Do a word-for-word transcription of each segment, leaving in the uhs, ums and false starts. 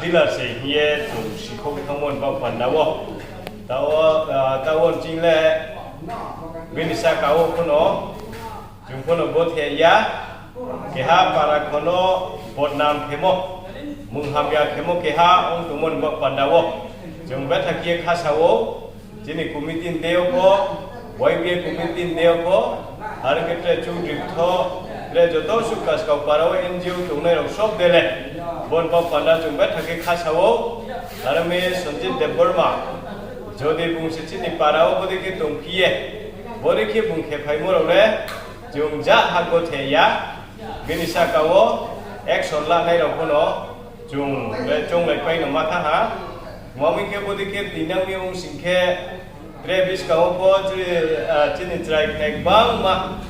Dealer se hing ye chung sikhouh ye thanngmo ni baoh panda wo. Tao, ah, tao wo ching le bini saka wo pho no, chung pho no bothe ya, keha para kho no bodnam khemo, munghamya khemo keha ong tongmo ni baoh panda wo. Chung betha khe ye khasa ou, chini committee ni deing yo pho, Y B A committee ni deing yo pho, are khe tre Chaudhary tho, tre joto suh Kaskau para wo N G O tongnai rao sob de le, bo ni baoh panda chung betha khe khasa ou, are mi Sanjit Debbarma, jodi bung se chini para wo bodei khe tongphi ye, bodei khe bung khephaimo rao le, chung ja ha gothe ya, bini saka wo action lanai rao pho no, chung le chounglaipai no ma thanng ha. Mami khe bodei khe tinang mi ong sing khe, tre buskang wo pho chini, ah, chini chrai khnai gbangma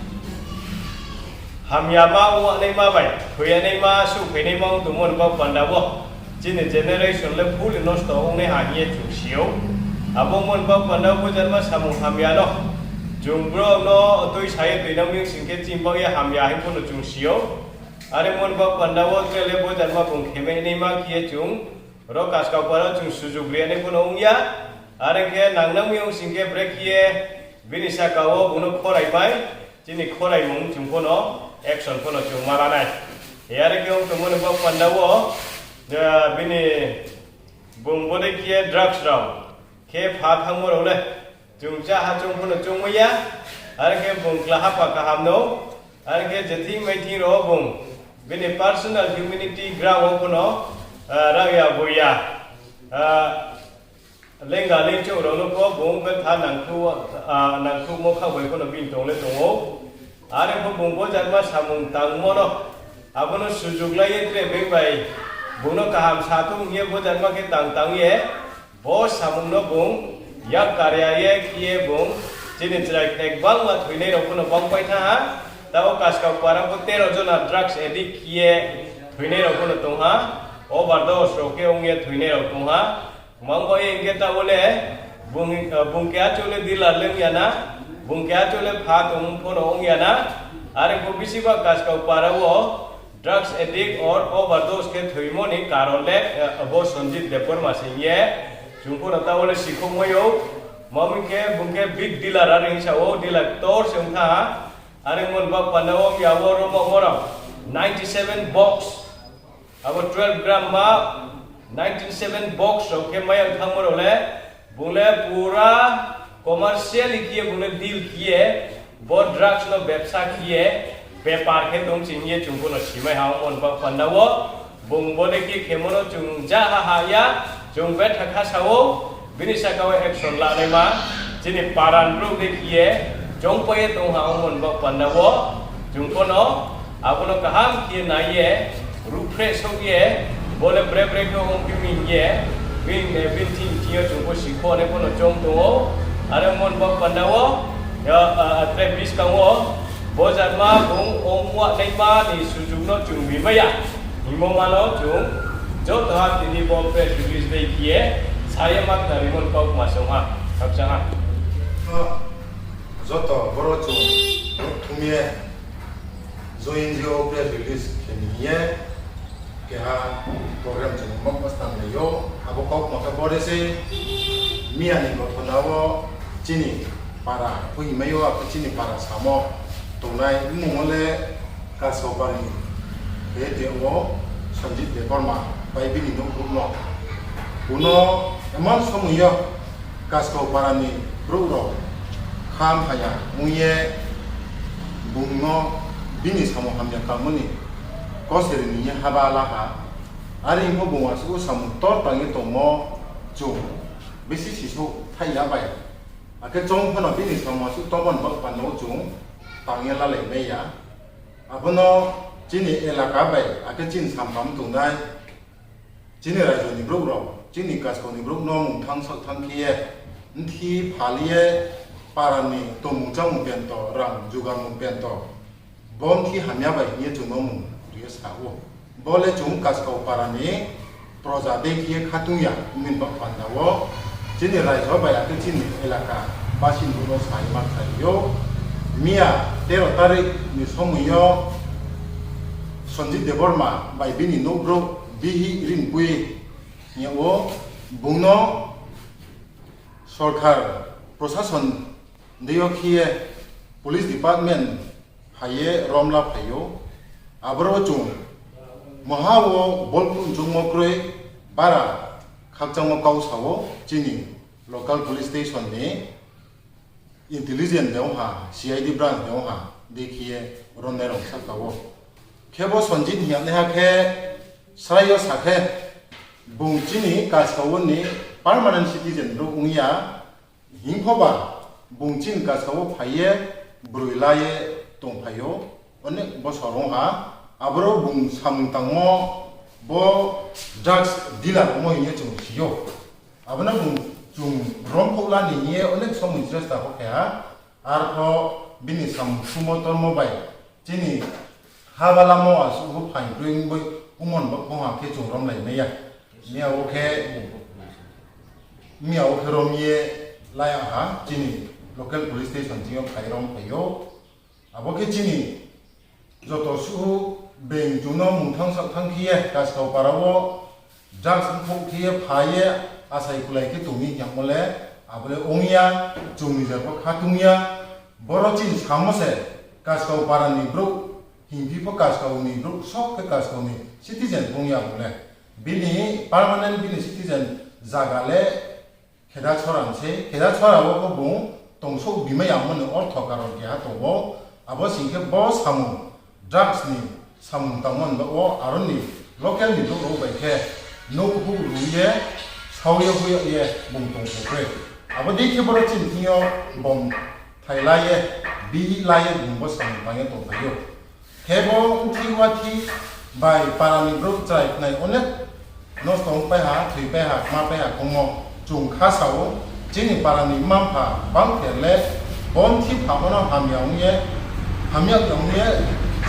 hamyama ongnaima bai thoiyanaima, suhphainaima ong tongmo ni baoh panda wo. Chini generation le fully nosto ongnai ha hing ye chung si ou. Abo ongmo ni baoh panda wo bo jatma samung hamya no chung brouh no tuisa ye tuinang mi sing khe chini baoh ye hamya hing pho no chung si ou. Are ongmo ni baoh panda wo tre le bo jatma bung khemai naima khe ye chung ro Kaskau para wo chung sujug ri nai pho no ong ya. Are khe nangnang mi ong sing khe brekhe ye bini saka wo bung no khorai bai, chini khoraimung chung pho no action pho no chung ma la nai. Are khe ong tongmo ni baoh panda wo, ah, bini bung bodei khe drugs rao khe pha thanngmo rao le, chung ja ha chung pho no choungmai ya. Are khe bung kla hapa kaham no, are khe jething maithing rao bung bini personal humanity ground wo pho no, ah, rang ya bo ya, ah, lenga lengchouh rao no pho bung betha nangkhruh, ah, nangkhruhmo khaoh bai pho no bini tong le tong ou. Are pho bung bo jatma samung tangmo no, abo no sujug lai ye tre beng bai bung no kaham sa thung hing ye bo jatma khe tang tang ye, bo samung no bung yak karya ye khe ye bung chini chrai khnai gbangma thoinai rao pho no bangpai thanng ha. Tao Kaskau para pho tero jona drugs addict khe ye thoinai rao pho no tong ha, overdose rao khe ong ye thoinai rao tong ha. Mang bo ye hing khe tao le bung, ah, bung keha chouh le dealer le ong ya na, bung keha chouh le pha tong pho no ong ya na. Are pho bisi ba Kaskau para wo drugs addict or overdose khe thoimo ni karon le, ah, bo Sanjit Debbarma se hing ye chung pho no tao le sikhouhmai ou. Mami khe bung khe big dealer are hing sa ou, dealer ktor se ong thanng ha. Are ongmo ni baoh panda wo ya wo romo mo rao ninety seven box, abo twelve gram ma ninety seven box rao khe mai ya thanngmo rao le, bung le pura commercially khe ye bung le deal khe ye, bo drugs no bepsa khe ye, bepar khe tong ching ye chung pho no simai ha ongmo ni baoh panda wo. Bung bodei khe khemo no chung ja ha ha ya, chung betha khasa ou, bini saka wo action lanaima, chini para ni brouh dei khe ye, choungpai ye tong ha ongmo ni baoh panda wo, chung pho no, abo no kaham khe ye nai ye, ruhphreh souh ye, bo le bre bre khe ongphi mi hing ye, bini, bini thing thing yo chung pho sikhouh nai pho no choung tong ou, are ongmo ni baoh panda wo, ah, ah, tre buskang wo, bo jatma bung ongmo naima ni sujug no chung rimai ya. Hingmo ma no chung joto ha tini bo press release dei khe ye sa ye ma khnarimo ni kau ma song ha, khakchang ha. Joto boro chung thum ye join yo press release khe ni hing ye keha program chung ma snam lai ou. Abo kau ma khe bore se miya ni gothona wo chini para phuhimai ou, akhe chini para samo tongnai mmung wo le Kaskau para ni, e de wo Sanjit Debbarma bai bini nouh brouh no. Bung no emon somoi yo Kaskau para ni brouh rao kham haya ong ye bung no bini samung hamya kamo ni koseri ni ye haba la ha. Are pho bung asuh samung tor tang ye tongmo chung bisi sisouh thaih ya bai. Akhe chung pho no bini samung asuh tongmo ni baoh panda wo chung tang ye lalai mai ya. Abo no chini elaka bai, akhe chini samkam tongnai, chini raijo ni brouh rao, chini Kaskau ni brouh no mungthang saohthanng khe ye, bthi phal ye, para ni tongmung chámung bento, rang jugamung bento, bo bthi hamya bai hing ye chung no mung ri ye sa ou. Bo le chung Kaskau para ni proja dei khe ye khatung ya, bini baoh panda wo chini raijo bai akhe chini elaka basi ni brouh no sa ye ma khnari ou. Miya tero tarik ni somoi yo Sanjit Debbarma bai bini nouh brouh bihih rinpui Hing yag wo bung no sorkar prosason dei yo khe ye police department phai ye rom la phai ou. Aboro chung moha wo bolphuh chungmo kroi bara khakchangmo kau sa ou chini local police station ni intelligence de ong ha, C I D branch de ong ha, dei khe ye romnai rao sahka wo. Khe bo Sanjit hing yagnaiha khe srai yo sa khe, bung chini Kaskau wo ni permanent citizen brouh ong ya, hing pho ba bung chini Kaskau wo phai ye broi la ye tongphai ou, onek bosor ong ha, aboro bung samung tangmo bo drugs dealer ongmo hing ye chung si ou. Abo no bung chung romkhouh la ni hing ye onek somoi chesta pho khe ha, arpho bini samung sumo tormo bai chini haba lamo asuh pho phaing kroi ongmo ni baoh pho ha khe chung romlai mai ya. Miya wo khe, miya wo khe rom ye la ya ha, chini local police station ching yo phai rom phai ou. Abo khe chini joto suh being chung no mungthang saohthanng khe ye Kaskau para wo drugs mkhouh khe ye phai ye asai kulai khe tong mi hing yagmo le, abo le ong ya, chung ni jar pho khatung ya. Boro chini samo se Kaskau para ni brouh, hingphi pho Kaskau ni brouh, sob khe Kaskau ni citizen ong ya bo le. Bini permanent bini citizen zaga le Khedachora ni sei, Khedachora wo pho bung tongsouh bimai yamo ni ortho karon keha tong ou, abo sing khe bo samung drugs ni samung tangmo ni baoh wo aro ni local ni brouh rao bai khe nouh huh ru ye, sao ye, hui yag ye bung tong tong kroi. Abo dei khe boro chini thing yo bom thai la ye, bihih la ye bung bo samung tang ye tongphai ou. Khe bo bthi wathi bai para ni brouh chrai khnai onek nosto ongpai ha, thoipai ha, kmapai ha khongmo chung kha sa ou, chini para ni mma-mpha bangther le bo bthi phamo no hamya ong ye, hamya ong ye,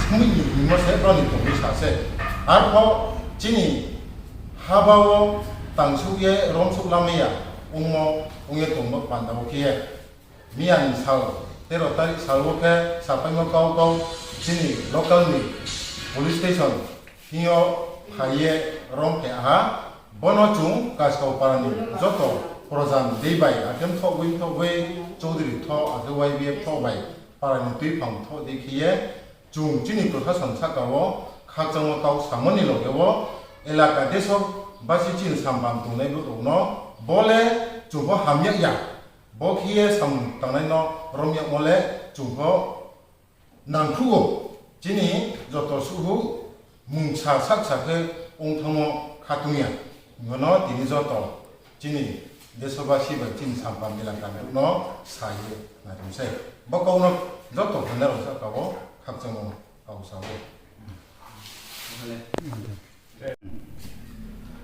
smi ni hingmo se brao ni tongmi sa se. Arpho chini haba wo tangsouh ye romsouh lamai ya ongmo ong ye tongmo panda wo khe ye miya ni sal, tero tarik sal wo khe sapaimo kau kau chini local ni police station thing yo phai ye rom khe ha, bono chung Kaskau para ni joto proja ni dei bai, akhe mthoh bai mthoh bai, choudri thoh, akhe Y B F thoh bai, para ni tuiphang thoh dei khe ye, chung chini prosason sahka wo khakchangmo kau samo ni loge wo, elaka deso basi chini sampam tongnai brouh rao no, bo le chung pho hamya ya, bo khe ye samung tangnai no rom yagmo le chung pho nangkhruh ou, chini joto suh huh mungsa saksa khe ong thanngmo khatung ya. Bono tini joto chini desho basi bai chini sampam elaka brouh no sa ye nai tong sei. Bo kau no joto khe nrao sahka wo khakchangmo kau sa ou.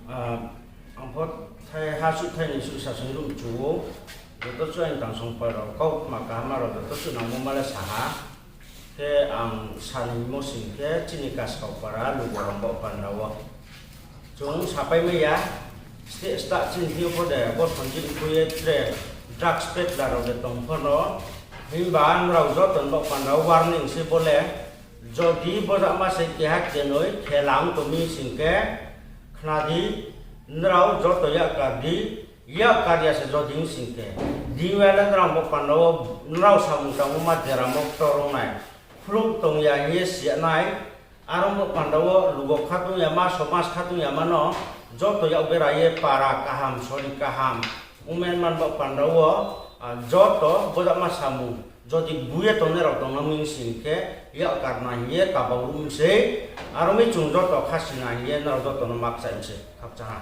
Ang pho thai ha suh thai ni suh sasong ruh chu ou. Joto suh aini tangsong para rao, kautma kaham rao joto suh nangmo ma le sa ha. Khe ang sa ni mo sing khe chini Kaskau para lugo rao baoh panda wo chung sapai mai ya. State stah chini thing yo pho de bo Sanjit ni khui ye tre drugs peddler rao de tong pho no. Himba nrao joto ni baoh panda wo warning se bo le. Jodi bojama se keha kenoi khela ong tong mi sing khe, khna di, nrao joto yakar di, yakar ya se jodi ong sing khe. Dingwala nrao bo panda wo nrao samung tangmo ma deramo ktor ong nai. Khluh tong ya hing ye si ya nai. Aro bo panda wo lugo khatung yama, somas khatung yama no joto yak bera ye para kaham, sori kaham. Ongmai man bo panda wo, joto bojama samung jodi bu ye tongnai rao tong nang mi sing khe, yakar nai hing ye kabau ruh mi sei, aro mi chung joto khasi nai hing ye nrao joto no makchai mi sei, khakchang ha.